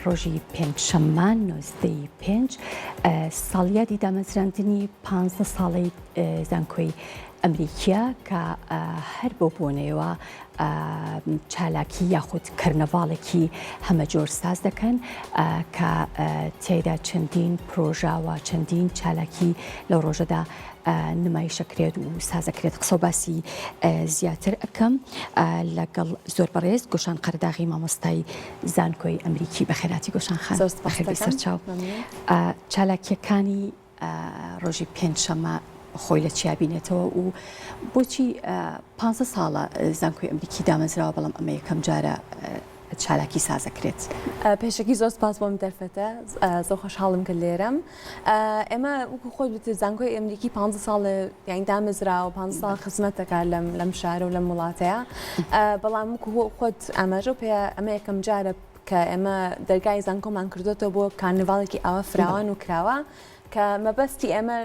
ڕۆژی پێنجشەممە 19 ی پێنج ساڵیادی دامەزراندنی 15 ساڵەی زانکۆی ئەمریکیە کە هەر بەو بۆنەیەوە چالاکی یاخود کەرنەڤاڵێکی هەمەجۆر ساز دەکەن کە تیایدا چەندین پرۆژە و چەندین چالاکی لەو ڕۆژەدا نمایشەکرێت و سازەکرێت. قسە و باسی زیاتر ئەکەم لەگەڵ زۆر بەڕێز گۆشان قەرداغی مامۆستای زانکۆی ئەمریکی. بەخێراتی گۆشان خان. بەخێربێی سەرچاو. چالاکیەکانی ڕۆژی پێنجشەممە خۆی لە چیا بینێتەوە و بۆچی پ ساڵە زانکۆی ئەمریکی دامەزراوە بەڵام ئەمە یەکەم جارە چالاکی سازەکرێت. پێشەکی زۆر سپاس بۆم دەرفەتە زۆر خۆشحاڵم کە لێرەم ئێمە وەکو خۆت وتت زانکۆی ئەمریکی پ ساڵ یانی دامەزراوە پ ساڵ خزمەت دەکات لەم لەم شارە و لەم وڵاتەیە بەڵام وەکو خۆت ئاماژە پێ ئەمە یەکەم جارە کە ئێمە دەرگای زانکۆمان کردوێتەوە بۆ کارنیڤاڵێکی ئاوا فراوان و کراوە کە مەبەستی ئێمە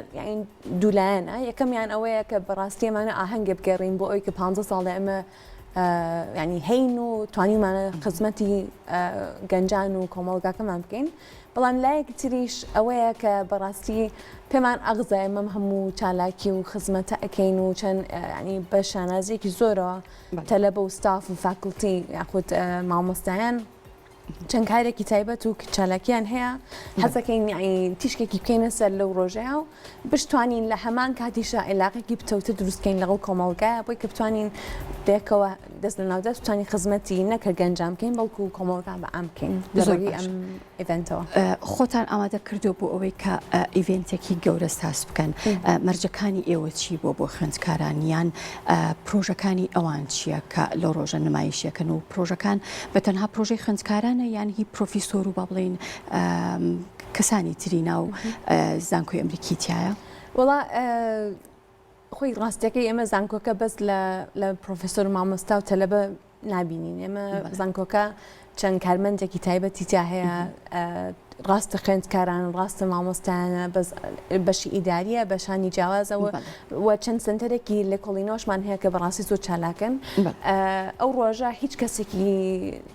دوولایەنە یەکەمیان ئەوەیە کە بەڕاستی ئەمانە ئاهەنگێ بگێڕین بۆ ئەوی کە پ ساڵە ئێمە ینی هەین و توانیمانە خزمەتی گەنجان و کۆمەڵگاکەمان بکەین بەڵام لایەکی تریش ئەوەیە کە بەڕاستی پێمان ئەغزە ئێمەم هەموو چالاکی و خزمەتە ئەکەین و چەند ینی بە شانازیەکی زۆرەوە تەلەبە و ستاف و faculty یاخود مامۆستایان چەند کارێکی تایبەت و چالاکیان هەیە حەزەکەین تیشکێکی بکەینە سەر لەو ڕۆژەیە و بشتوانین لە هەمان کاتیشا عیلاقێکی پتەوتر دروستکەین لەگەڵ کۆمەڵگایە بۆی کە بتوانین پێکەوە دەست لە ناو دەست بتوانین خزمەتی نەک هەر گەنجان بکەین بەڵکو کۆمەڵگا بە عام بکەین لە ڕێگەی ئەم event ەوە. خۆتان ئامادە کردووە بۆ ئەوەی کە event ێکی گەورە ساز بکەن، مەرجەکانی ئێوە چی بووە بۆ خوێندکاران یان پرۆژەکانی ئەوان چییە کە لەو ڕۆژە نمایشیەکەن و پرۆژەکان بە تەنها پرۆژەی خوێندکارانە یان هی پرۆفیسۆر و با بڵێین کەسانی تری ناو زانکۆی ئەمریکی تایە؟ وەڵا خۆی ڕاستیەکەی ئێمە زانکۆکە بەس لە لە پرۆفیسۆر و مامۆستا و تەلەبە نابینین ئێمە زانکۆکە چەند کارمەندێکی تایبەتی تیا هەیە ڕاستە خوێندکاران ڕاستە مامۆستایانە بەس بەشی ئیداریە بەشانی جیاوازەوە و چەند سنتەرێکی لێکۆڵینەوەشمان هەیە کە بەڕاستی زۆر چالاکن ئەو ڕۆژە هیچ کەسێکی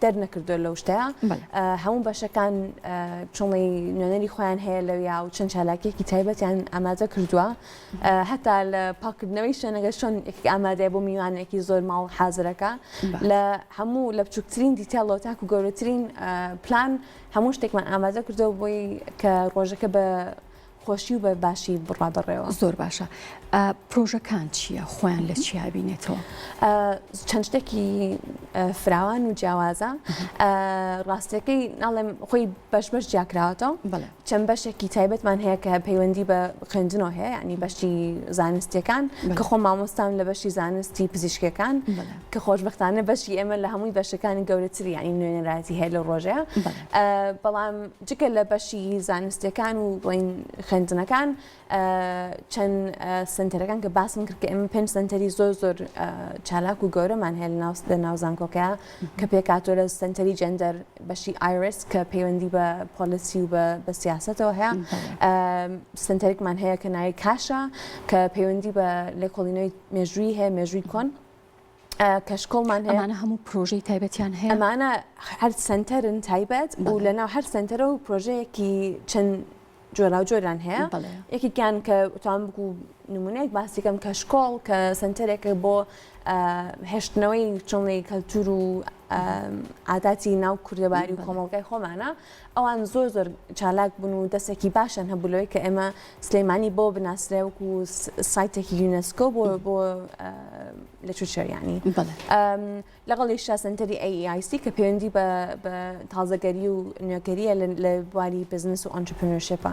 دەرنەکردو لەو شتەیە هەموو بەشەکان چۆڵی نوێنەری خۆیان هەیە لەویا و چەند چالاکیەکی تایبەتیان ئامادە کردووە هەتا لە پاکردنەوەی شوێنەکە چۆن یەکێک ئامادەیە بۆ میوانێکی زۆر ماڵ حازرەکە لە هەموو لە بچووکترین detail ەوە تاکو گەورەترین پلان هەموو شتێکمان ئامادە کردەوە بۆی کە ڕۆژەکە بە خۆشی و بە باشی بڕا بەڕێوە. زۆر باشە پرۆژەکان چییە خۆیان لە چیا بینێتەوە؟ چەند شتێکی فراوان و جیاوازە ڕاستەکەی ناڵێم خۆی بەش بەش جیاکراوەتەوە چەند بەشێکی تایبەتمان هەیە کە پەیوەندی بە خوێندنەوە هەیە یعنی بەشی زانستیەکان کە خۆم مامۆستام لە بەشی زانستی پزیشکەکان کە خۆشبەختانە بەشی ئێمە لە هەمووی بەشەکانی گەورەتری یعنی نوێنەرایەتی هەیە لە ڕۆژەیە بەڵام جگە لە بەشی زانستیەکان و بڵین خوێندنەکان چەند سنتەرەکان کە باسم کرد کە ئێمە پێنج سنتەری زۆر زۆر چالاک و گەورەمان هەیە لە ناو زانکۆکە کە پێکهاتووە لە سنتەری جێندەر بەشی ئایرس کە پەیوەندی بە policy و بە سیاسەتەوە هەیە سنتەرێکمان هەیە کە ناوی کاشە کە پەیوەندی بە لێکۆڵینەوەی مێژووی هەیە مێژووی کۆن کەشکۆڵمان هەیە. ئەمانە هەموو پرۆژەی تایبەتیان هەیە؟ ئەمانە هەر سەنتەرن تایبەت و لەناو هەر سەنتەرە و پرۆژەیەکی چەند جۆراوجۆریان هەیە یەکێکیان کە توان بکو نمونەیەک باسیکەم کەشکۆڵ کە سەنتەرێکە بۆ هێشتنەوەی چۆنی کەلتور و عاداتی ناو کوردەواری و کۆمەڵگای خۆمانە ئەوان زۆر زۆر چالاک بوون و دەستێکی باشیان هەبوو لەوەی کە ئێمە سلەیمانی بۆ بناسرێ وەکو سایتێکی یونسکۆ بۆ بۆ literature یانی لەگەڵیشا سەنتەری AEIC کە پەیوەندی بە بە تازەگەری و نوێگەریە لە بواری بزنس و entrepreneurship ە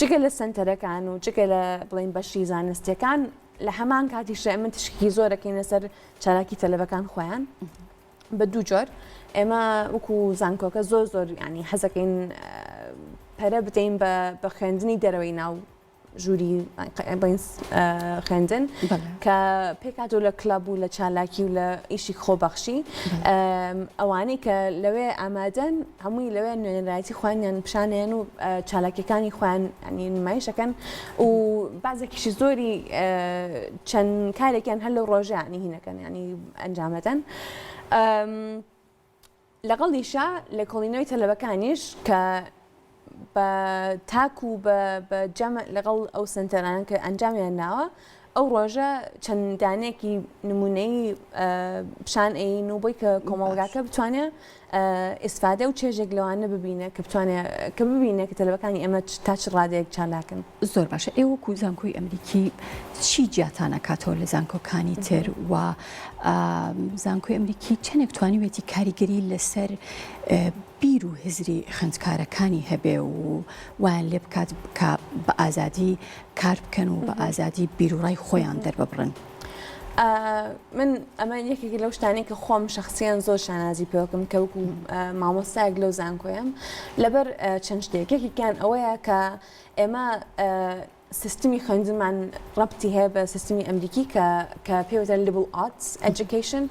جگە لە سەنتەرەکان و جگە لە بڵین بەشی زانستیەکان لە هەمان کاتیشە ئێمە تشکی زۆرەکەینە سەر چالاکی تەلەبەکان خۆیان بە دوو جۆر ئێمە وەکو زانکۆکە زۆر زۆر ینی حەزەکەین پەرە بدەین بە خوێندنی دەرەوەی ناو ژووری خوێندن کە پێکاتۆ لە club و لە چالاکی و لە ئیشی خۆبەخشی ئەوانەی کە لەوێ ئامادەن هەمووی لەوێ نوێنەرایەتی خۆیانیان پیشانێن و چالاکیەکانی خۆیان ینی نمایشەکەن و بازێکیشی زۆری چەند کارێکیان هەر لەو ڕۆژەیانی هینەکەن ینی ئەنجامەدەن. لەگەڵیشا لێکۆڵینەوەی تەلەبەکانیش کە بە تاک و بە بە جەمع لەگەڵ ئەو سەنتەرانە کە ئەنجامیان ناوە ئەو ڕۆژە چەند دانەیەکی نمونەیی پیشان ئەین و بۆی کە کۆمەڵگاکە بتوانێ ئیسفادە و چێژێک لەوانە ببینێ کە بتوانێ کە ببینێ کە تەلەبەکانی ئێمە تا چ ڕادەیەک چالاکن. زۆر باشە ئێوە وەکو زانکۆی ئەمریکی چی جیاتان ئەکاتەوە لە زانکۆکانی تر و زانکۆی ئەمریکی چەندێک توانیوێتی کاریگەری لەسەر بیر و هزری خوێندکارەکانی هەبێ و وایان لێ بکات کە بە ئازادی کار بکەن و بە ئازادی بیروڕای خۆیان دەرببڕن؟ من ئەمە یەکێکی لەو شتانەی کە خۆم شخصیان زۆر شانازی پێوەکەم کە وەکو مامۆستایەک لەو زانکۆیەم لەبەر چەند شتێک یەکێکیان ئەوەیە کە ئێمە سیستمی خوێندنمان ڕەبتی هەیە بە سیستمی ئەمریکی کە کە پێوتە liberal arts education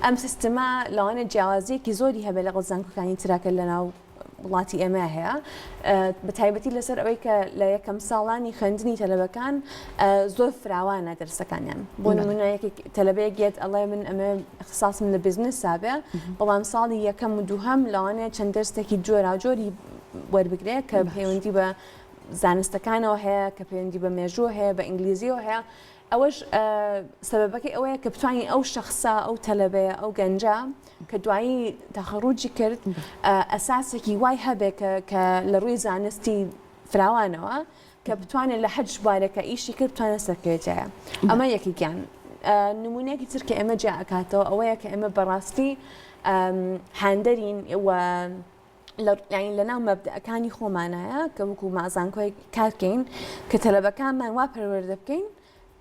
ئەم سیستمە لەوانەیە جیاوازیەکی زۆری هەبێت لەگەڵ زانکۆکانی ترا کە لەناو وڵاتی ئێمە هەیە بە تایبەتی لەسەر ئەوەی کە لە یەکەم ساڵانی خوێندنی تەلەبەکان زۆر فراوانە دەرسەکانیان بۆ نمونە یەکێک تەلەبەیەک یەت ئەڵێ من ئەمە اختصاصم لە بزنسا بێ بەڵام ساڵی یەکەم و دووهەم لەوانەیە چەند دەرسێکی جۆراوجۆری وەربگرێ کە پەیوەندی بە زانستەکانەوە هەیە کە پەیوەندی بە مێژوو هەیە بە ئینگلیزیەوە هەیە ئەوەش سەبەبەکەی ئەوەیە کە بتوانین ئەو شەخسە ئەو تەلەبەیە ئەو گەنجە کە دوایی تەخەڕوجی کرد ئەساسێکی وای هەبێ کە کە لە ڕووی زانستی فراوانەوە کە بتوانێت لە هەر بوارێکە ئیشی کرد بتوانێت سەرکەوێتایە ئەمە یەکێکیان نمونەیەکی تر کە ئێمە جیا ئەکاتەوە ئەوەیە کە ئێمە بەڕاستی هاندەرین و یانی لەناو مەبدەئەکانی خۆمانایە کە وەکو مازانکۆی کارکەین کە تەلەبەکانمان وا پەروەردە بکەین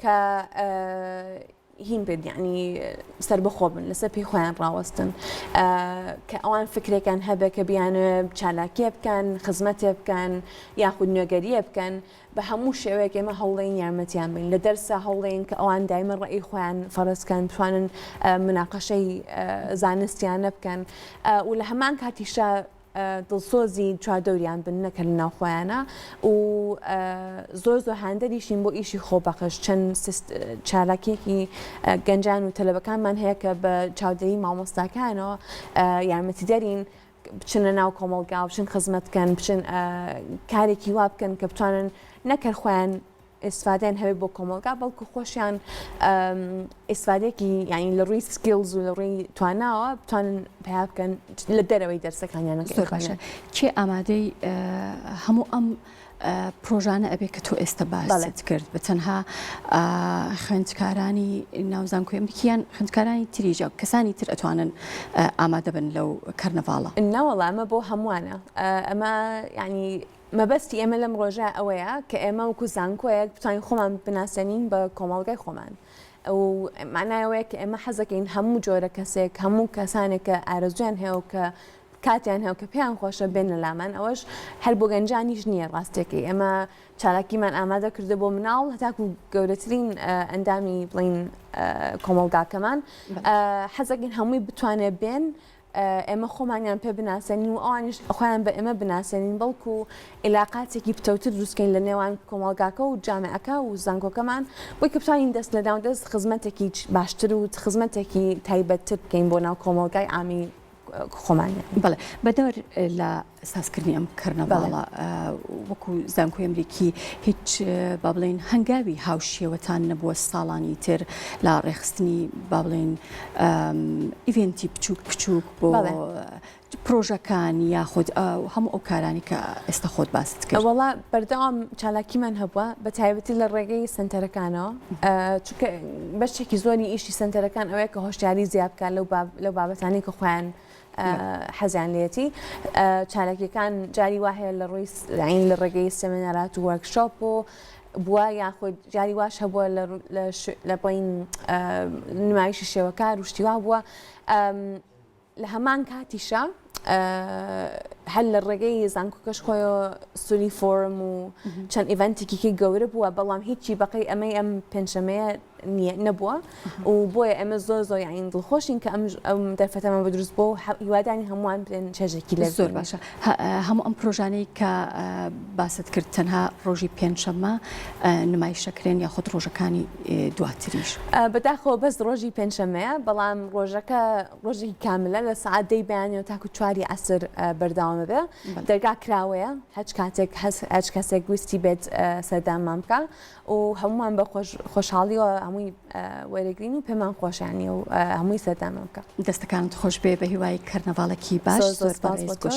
کە هین بێت یعنی سربەخۆ بن لەسەر پێی خۆیان ڕاوەستن کە ئەوان فکرێکان هەبێ کە بیانێ چالاکیە بکەن خزمەتێ بکەن یاخود نوێگەریە بکەن بە هەموو شێوەیەک ئێمە هەوڵین یارمەتیان بین لە دەرسا هەوڵین کە ئەوان دایمە ڕەئی خۆیان فەرز کەن بتوانن مناقەشەی زانستیانە بکەن و لە هەمان کاتیشا دڵسۆزی چواردەوریان بن نەکە لە ناو خۆیانە و زۆر زۆر هاندەریشین بۆ ئیشی خۆبەخش چەند چالاکیەکی گەنجان و تەلەبەکانمان هەیە کە بە چاودێری مامۆستاکانەوە یارمەتیدەرین بچنە ناو کۆمەڵگا و بچن خزمەت بکەن بچن کارێکی وا بکەن کە بتوانن نەکەر خۆیان ئیسفادەیان هەبێت بۆ کۆمەڵگا بەڵکو خۆشیان ئیسفادێکی یعنی لە ڕووی skills و لە ڕووی تواناوە بتوانن پیا بکەن لە دەرەوەی دەرسەکانیان زۆر باشە کێ ئامادەی هەموو ئەم پرۆژانە ئەبێ کە تۆ ئێستا باست کرد بە تەنها خوێندکارانی ناو زانکۆی ئەمریکیان خوێندکارانی تریژە کەسانی تر ئەتوانن ئامادە بن لەو کەرنەڤاڵە؟ نەوەڵا ئەمە بۆ هەمووانە ئەمە یعنی مەبەستی ئێمە لەم ڕۆژە ئەوەیە کە ئێمە وەکو زانکۆیەک بتوانین خۆمان بناسێنین بە کۆمەڵگای خۆمان و معنای ئەوەیە کە ئێمە حەزەکەین هەموو جۆرە کەسێک هەموو کەسانێک کە ئارەزویان هەیە و کە کاتیان هەیە و کە پێیان خۆشە بێنە لامان ئەوەش هەر بۆ گەنجانیش نییە ڕاستەکەی ئێمە چالاکیمان ئامادە کردە بۆ مناڵ هەتاکو گەورەترین ئەندامی بڵین کۆمەڵگاکەمان حەزەکەین هەمووی بتوانێت بێن ئێمە خۆمانیان پێ بناسێنین و ئەوانیش خۆیان بە ئێمە بناسێنین بەڵکو عیلاقاتێکی پتەوتر دروستکەین لە نێوان کۆمەڵگاکە و جامعەکە و زانکۆکەمان بۆی کە بتوانین دەست لە ناو دەست خزمەتێکی باشتر و خزمەتێکی تایبەتتر بکەین بۆ ناو کۆمەڵگای عامی خۆمان. بەڵێ بەدەر لە سازکردنی ئەم کەرنەڤاڵە وەکو زانکۆی ئەمریکی هیچ با بڵێین هەنگاوی هاوشێوەتان نەبووە ساڵانی تر لە ڕێکخستنی با بڵێین event ی بچووک بچووک بۆ پرۆژەکان یاخود هەموو ئەو کارانی کە ئێستا خۆت باست کرد؟ وەڵا بەردەوام چالاکیمان هەبووە بە تایبەتی لە ڕێگەی سەنتەرەکانەوە چونکە بەشێکی زۆری ئیشی سەنتەرەکان ئەوەیە کە هۆشیاری زیاد بکات لەو بابەتانەی کە خۆیان حەزیان لێتی چالاکیەکان جاری وا هەیە لە ڕووی لە ڕێگەی سێمینارات و workshop و بووە یاخود جاری واش هەبووە لە بڵین نمایشی شێوەکار و شتی وا بووە لە هەمان کاتیشا هەر لە ڕێگەی زانکۆکەش خۆیەوە سولی forum و چەند event ێکی گەورە بووە بەڵام هیچی بەقەی ئەمەی ئەم پێنجشەمەیە. نییە نەبووە و بۆیە ئێمە زۆر زۆر یانی دڵخۆشین کە ئەم ئەم دەرفەتەمان بۆ دروست بووە و هیوادانی هەمووان بێن چێژێکی لێ زۆر باشە هەموو ئەم پرۆژانەی کە باست کرد تەنها ڕۆژی پێنجشەممە نمایشەکرێن یاخود ڕۆژەکانی دواتریش؟ بەداخەوە بەس ڕۆژی پێنجشەممەیە بەڵام ڕۆژەکە ڕۆژێکی کاملە لە سەعات دەی بەیانیەوە تاکو چواری عەسر بەردەوام ئەبێ دەرگا کراوەیە هەچ کاتێک هەچ کەسێک ویستی بێت سەردانمان بکا و هەموومان بە خۆشحاڵیەوە هەمووی وەرەگرین و پێمان خۆشە یانی و هەمووی سەردانمان بکا. دەستەکانت خۆش بێ بە هیوای کەرنەڤاڵێکی باش زۆر زۆر سپاس بۆ تۆش.